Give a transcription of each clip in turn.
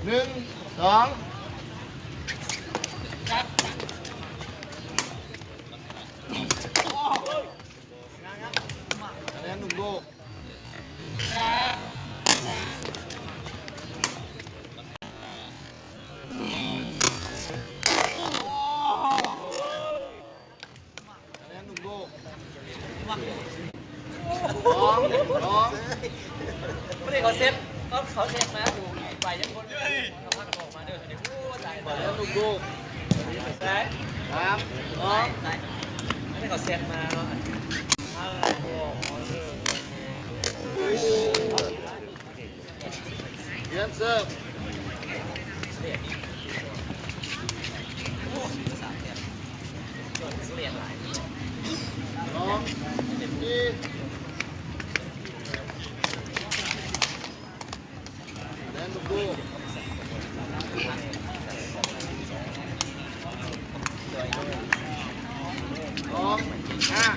ໜຶ່ງ ສອງ ແລ່ນລູກໂລກ ສອງ ສອງ ບໍ່ໄດ້ເຂົາເຊັດ ເຂົາ ເຂົາເຊັດມາ ໄປຍັງຄົນ ເຂົາພາກັນອອກມາເດີ ໂອ້ ຕາຍ ສາມ ສອງ ອັນນີ້ເຂົາເຊັດມາເນາະ ເອົາ ປ່ຽນເສີບ ສອງ ສີ່ ແລ່ນລູກໂດ ສອງ ຫ້າ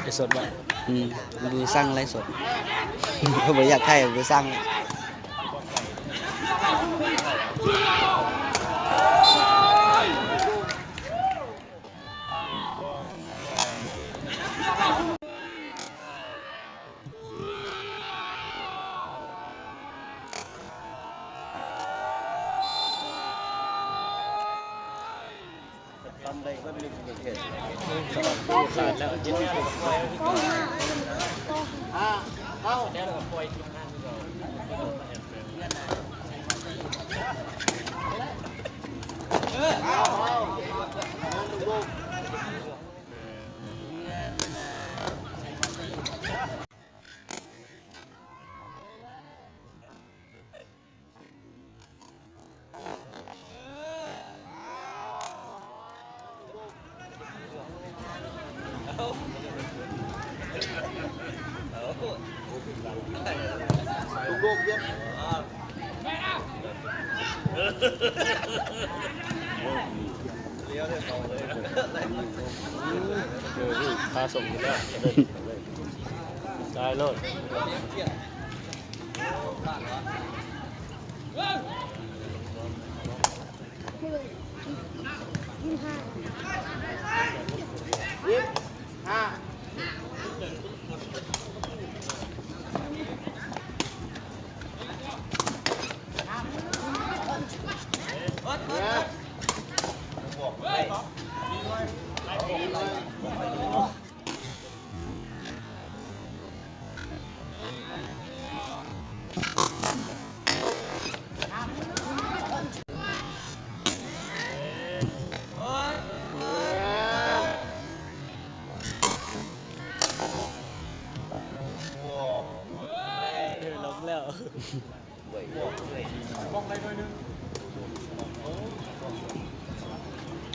ໄລສົດບໍ່? ອືມ ບໍ່ສັ່ງໄລສົດ ບໍ່ຢາກຖ່າຍ ບໍ່ສັ່ງ. ເອີ ນີ້ ຂາສົ່ງຢູ່ແລ້ວ ຕາຍໂລດ.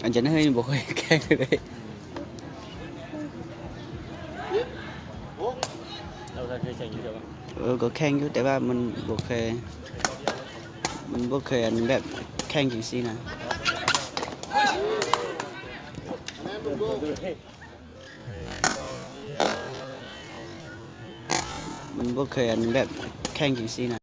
ອາຈານເຮີຍ ບໍ່ເຄີຍແຂ່ງເລີຍ. ເອີ ກໍແຂ່ງຢູ່ ແຕ່ວ່າມັນບໍ່ເຄີຍ ມັນບໍ່ເຄີຍ ອັນ ແບບແຂ່ງຈັ່ງຊີ້ນະ. ມັນບໍ່ເຄີຍ ອັນ ແບບແຂ່ງຈັ່ງຊີ້ນະ.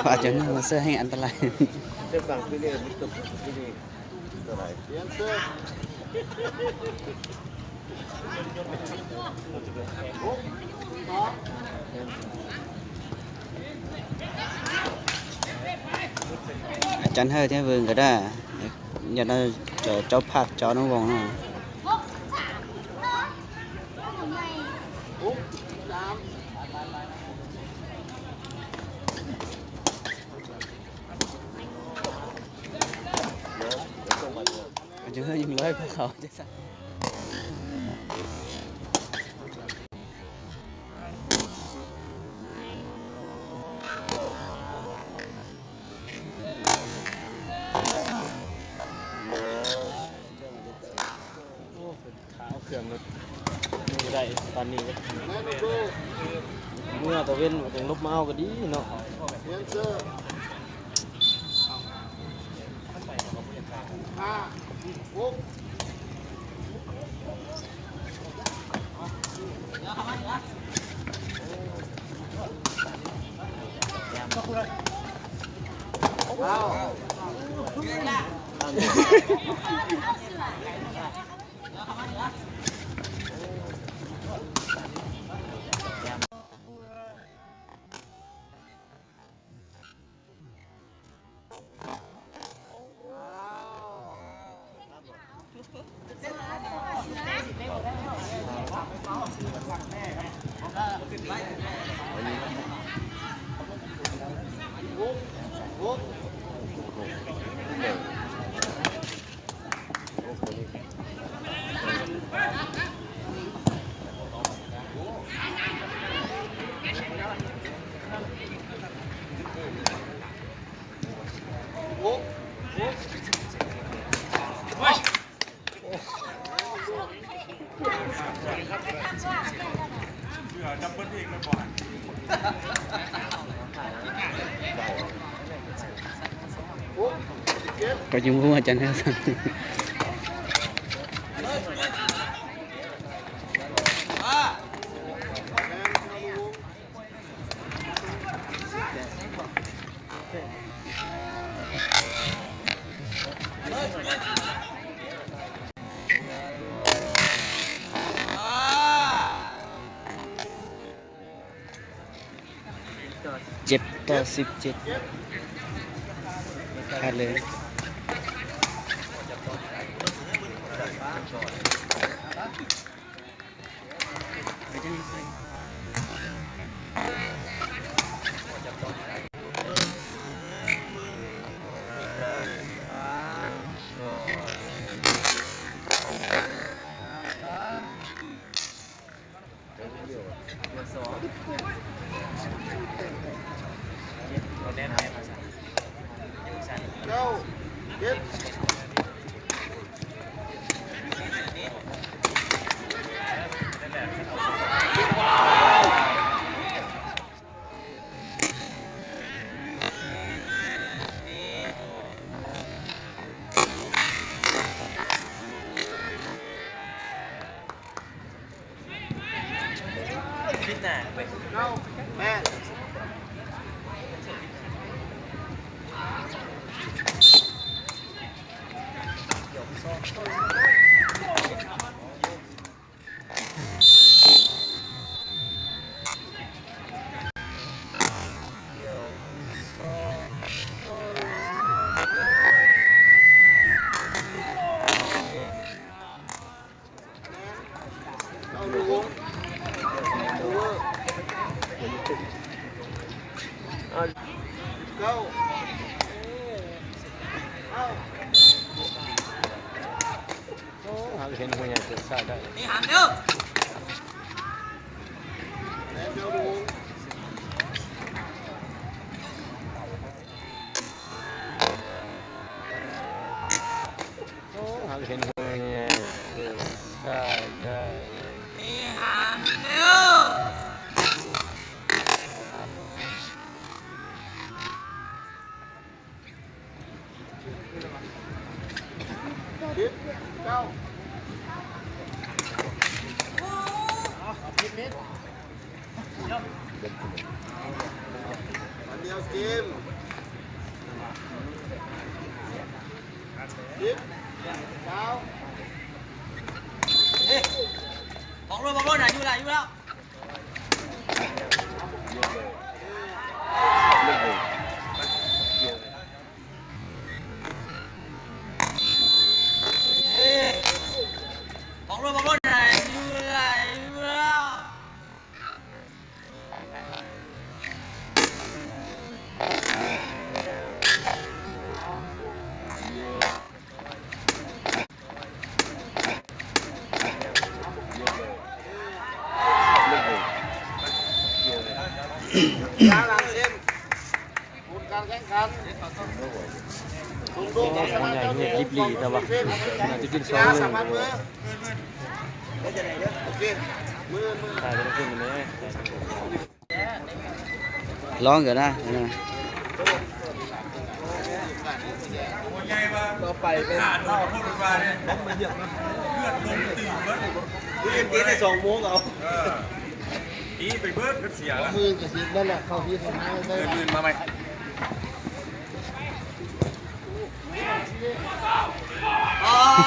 ອາຈານເຮີຍ ເສື້ອແຮງອັນຕະລາຍ. ອາຈານເຮີຍ ໃຫ້ເບິ່ງກໍໄດ້ ຢ່າໄດ້ເຈົ້າພາກເຈົ້ານຳວົງນະ. ເຈົ້າເຮີຍ ຍິງລອຍພວກເຂົາ. ຂາເອົາເຄື່ອງລົດ ບໍ່ໄດ້ປານນີ້ເວີ້ຍ. ເມື່ອຕາເວັນຈັ່ງລົບມາເອົາກໍດີເນາະ. ກໍຍັງບໍ່ຮູ້ອາຈານ ເຈັດຕໍ່ສິບເຈັດ ຂາດເລີຍ. ເ ເກົ້າ ເຈັດ ໂອ້ ຫາກເຫັນຫົວໃຫຍ່ເກີດຊາດໄດ້. ໂອ້ ຫາກເຫັນຫົວໃຫຍ່ເກີດຊາດໄດ້. ອອກໂລດ ອອກໂລດນະ ຢູ່ລະ ຢູ່ລະ. ໂອ້ ພໍ່ໃຫຍ່ເຮັດລິບຫຼີແຕ່ວ່າ ໜ້າຈະກິນຊອຍເລີຍ. ຕາຍແລ້ວເພິ່ນແມ່. ລອງເດີນະ ຕໍ່ໄປເປັນເລືອດລົງຕີນເບິດ ເອີ ຕີໄດ້ສອງໂມງເອົາ ເອີ ຕີໄປເບິດ ເບິດເສຍແລ້ວ ມື້ອື່ນກໍຊິນັ້ນແຫຼະ ເຂົ້າທີ່ເຂົ້າທາງ ມື້ອື່ນມາໃໝ່. ອໍ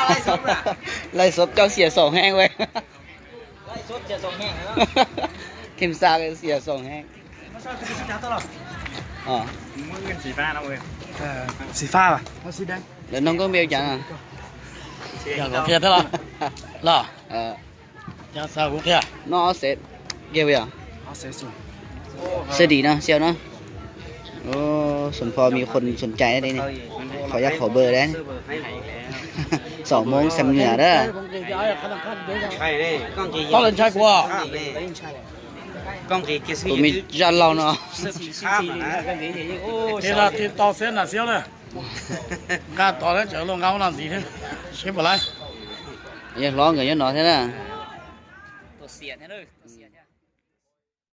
ໄລສົດ ໄລສົດ ເຈົ້າເສຍສອງແຮງເວີຍ. ໄລສົດເສຍສອງແຮງເນາະ ເຂັມສາກເສຍສອງແຮງ. ອໍ ເງິນສີຟ້າເນາະເວີຍ. ເອີ ສີຟ້າຫວາ ເອົາສີແດງ. ແລ້ວນ້ອງກໍເບວຈັງອະ ຢາກເອົາເພດເດີລະ ລະ ເອີ ຢາກສາວເພດ ນ້ອງເອົາເສດເກວເວຍ ເອົາເສດ ເສດດີເນາະ ສ່ຽວເນາະ. ໂອ້ ສົມພໍມີຄົນສົນໃຈແລ້ວເດນີ້ ຂໍຢາກຂໍເບີແດ່. ສອງໂມງສຳເໜືອເດີ ໄປເດ້ ກ້ອງກີ ຕ້ອງເລີນຊາຍກວ່າ ກ້ອງກີ ໂກມິຈານເລົ່າເນາະ ເວລາຕິດຕໍ່ເສັ້ນນະ ສ່ຽວເລີຍ ການຕໍ່ແລ້ວຈະລົງເງົານຳດີເດ້ ເຊບບໍ່ຫຼາຍ ຢາກລອງກໍຢາກໜໍແທ້ນະ ຕົວເສຍແທ້ເດີ.